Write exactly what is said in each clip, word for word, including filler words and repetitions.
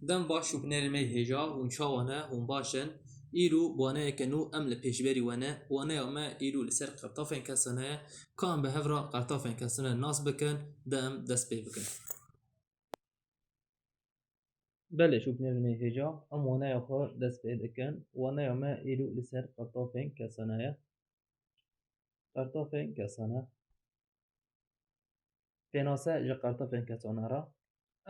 Dem baş û binêrê me hêja, hûn çawa ne, hûn baş in? Îro waneyeke nû em li pêşberî we ne. Waneya me îro li ser qertafên kesane ye. Ka em bi hev re qertafên kesane nas bikin, de em dest pê bikin. Belê, şûbinêrê me hêja, em waneya xwe dest pê dikin. Waneya me îro li ser qertafên kesane ye. Qertafên kesane. Pênase ji qertafên kesane re.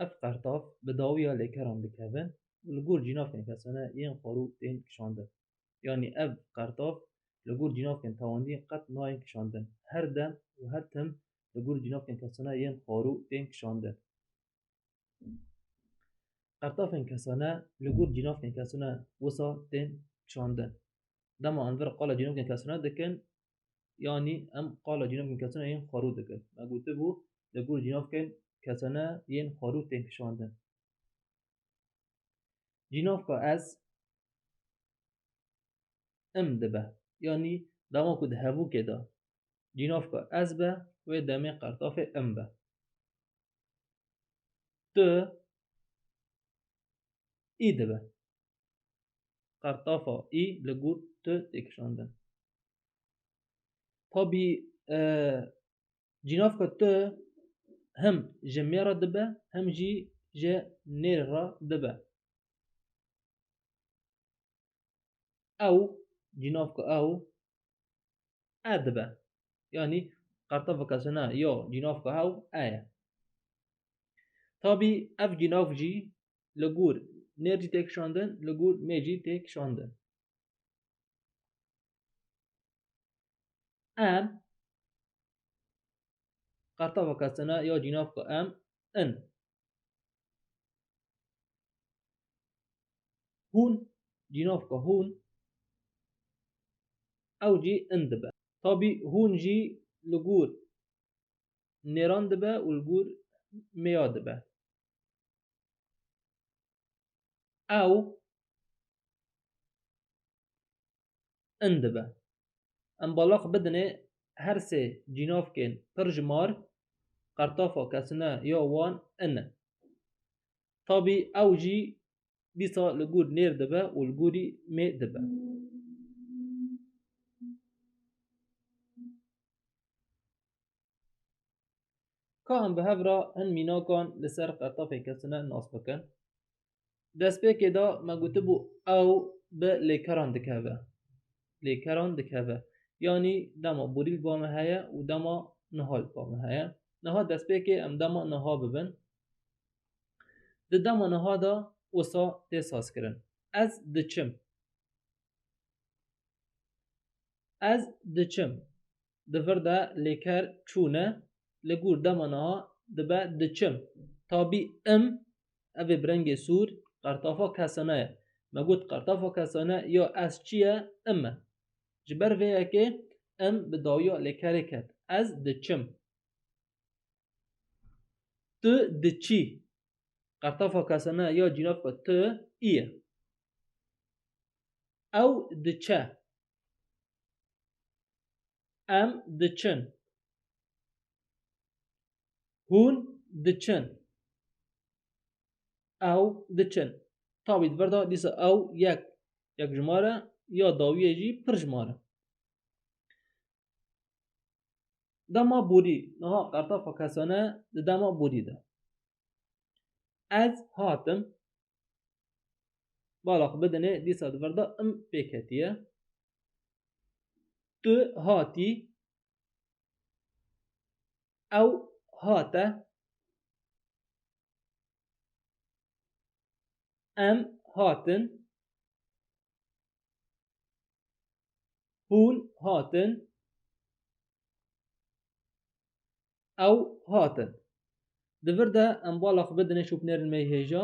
Ev qertaf bi dawiya lêkeran dikevin û li gor cînavkên kesane yên xwarû tên kişandin. Yanî ev qertaf li gor cînavkên tewandî qet nayên kişandin. Her dem û her tim li gor cînavkên kesane yên xwarû tên kişandin. Qertafên kesane li gor cînavkên kesane wisa tên kişandin. Dema em vir qala cînavkên kesane dikin, yanî em qala cînavkên kesane yên xwarû dikin. Me gotibû, li gor cînavkên kesane yên xwarû tên kişandin. Cînavka ez, im dibe. Yanî dema ku di hevûkê de cînavka ez be, wê demê qertafê im be. Tu, î dibe. Qertafa î li gor tu tê kişandin. Tabî, e, cînavka tu him ji mê re dibe, him jî ji nêr re dibe. Ew, cînavka ew, e dibe. Yanî qertafa kesane ya cînavka ew e ye. Tabî ev cînav jî li gor nêr jî tê kişandin, li gor mê jî tê kişandin. Em, qertafa kesane ya cînavka em, in. Hûn, cînavka hûn, ew jî in dibe. Tabî hûn jî li gor nêran dibe û li gor mêya dibe. Ew in dibe. Em balax bidinê her sê cînavkên pirjimar, qertafa kesine ya wan in e. Tabî ew jî dîsa li gor nêr dibe û li gorî mê dibe. Ka em bi hev re hin mînakan li ser qertafên kesine nas bikin. Destpêkê de me gotibû ew bi lêkeran dikeve. Lêkeran dikeve. Yanî dema borî li ba me heye û dema niha li ba me heye. Niha destpêkê em dema niha bibin. Di dema niha de wisa tê sazkirin. Ez diçim. Ez diçim. Di vir de lêker çûne, li gor dema niha dibe diçim. Tabî im, ev ê bi rengê sor, qertafa kesane ye. Me got qertafa kesane ya ez çi ye? Im e. Ji ber vê yekê im bi dawiya lêkerê ket. Ez diçim. Tu diçî. Qertafa kesane ya cînavka tu î ye. Ew diçe. Em diçin. Hûn diçin. Ew diçin. Tabî di vir de dîsa ew yek, yekjimar e, ya dawiyê jî pirjimar e. Dema borî, niha qertafa kesane di dema borî de. Ez hatim. Balax bidinê, dîsa di vir de im pêk hetiye. Tu hatî. Ew hate. Em hatin. Hûn hatin. Ew hatin. Di vir de em bala xwe bidinê şopnêrên me yê hêja.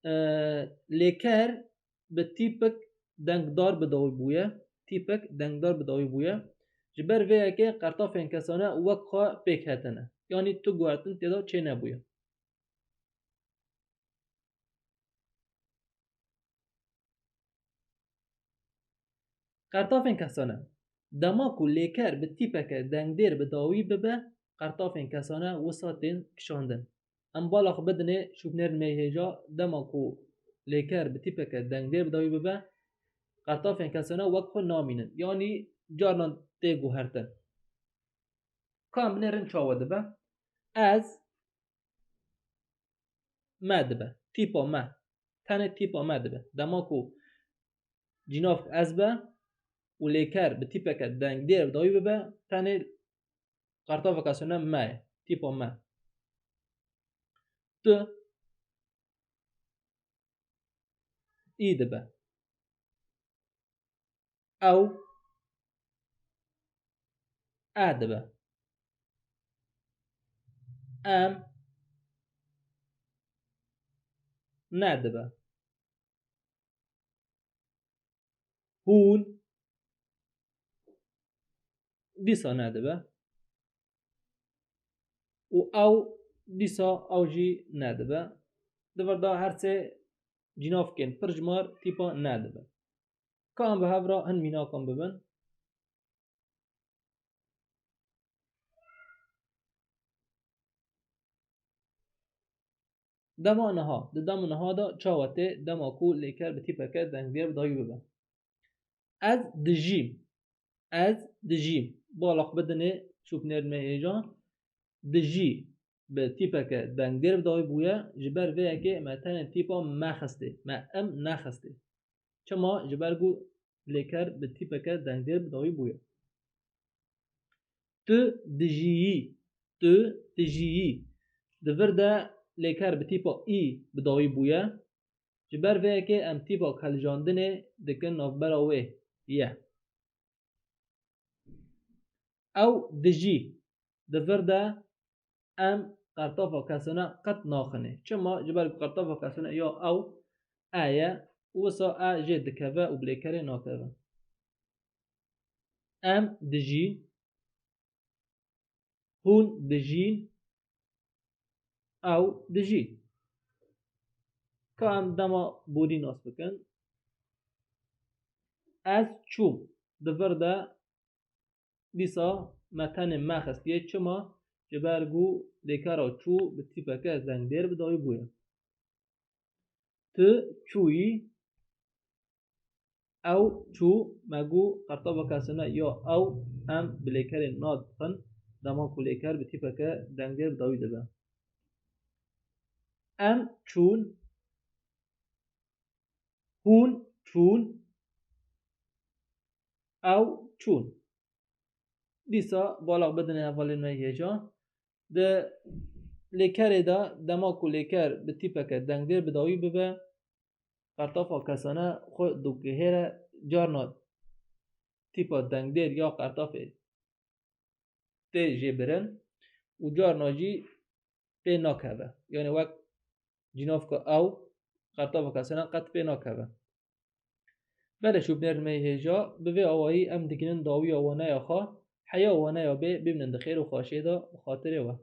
E, lêker bi tîpik dengdar bi dawî bûye. Tîpik dengdar bi dawî bûye. Ji ber vê yekê qertafên kesane wek xwe pêk hetine. Yanî tu guhertin tê de çênebûye. Qertafên kesane. Dema ku lêker bi tîpeke dengdêr bi dawî bibe, qertafên kesane wisa tên kişandin. Em bala xwe bidinê şûbnêrên me yê hêja, dema ku lêker bi tîpeke dengdêr bi dawî bibe, qertafên kesane wek xwe namînin. Yanî carnan tê guhertin. Ka em binêrin çawa dibe? Ez, me dibe. Tîpa me. Tenê tîpa me dibe. Dema ku cînavk ez be û lêker bi tîpeke dengdêr bi dawî bibe, tenê qertaveka sone me ye. Tîpa me. Tu, î dibe. Ew, e dibe. Em, ne dibe. Hûn, dîsa ne dibe. Û ew, dîsa ew jî ne dibe. Di vir de her sê cînavkên pirjimar tîpa ne dibe. Ka em bi hev re hin mînakan bibin. Dema niha, di dema niha de çawa tê, dema ku lêker bi tîpeke dengdêr bi dawî bibe? Ez dijîm. Ez dijîm. Bala xwe bidinê şûbnêrên me hêja. Dijî bi tîpeke dengdêr bi dawî bûye, ji ber vê yekê me tenê tîpa me xistê, me em nexistê. Çima? Ji ber ku lêker bi tîpeke dengdêr bi dawî bûye. Tu dijiyî, tu dijiyî. Di vir de lêker bi tîpa î bi dawî bûye. Ji ber vê yekê em tîpa kalijandinê dikin navbera wê, ye. Ew dijî. Di vir de em qertafa kesane qet naxinê. Çima? Ji ber ku qertafa kesane ya ew, e ye û wisa e jê dikeve û bi lêkerê nakeve. Em dijîn, hûn dijîn, ew dijî. Ka em dema borî nas bikin. Ez çûm. Di vir de dîsa me tenê me xistiye. Çima? Ji ber ku lêkera çû bi tîpeke dengdêr bi dawî bûye. Tu çûyî, ew çû, me got qertaveke sone ya ew em bi lêkerê nadixin, dema ku lêker bi tîpeke dengdêr bi dawî dibe. Em çûn, hûn çûn, ew çûn. Dîsa bala xwe bidinê hevalên me hêja. Di lêkerê de dema ku lêker bi tîpeke dengdêr bi dawî bibe, qertafa kesane xwe digihêre, carna tîpa dengdêr ya qertafê tê jêbirin û carna jî pê nakeve. Yanî wek cînavka ew, qertafa kesane qet pê nakeve. Belê şûbnêrên me hêja, bi vê awayî em digihînin dawiya waneya xwe, heya waneya bê bimînin di xêr û xweşiyê de bi xatirê we.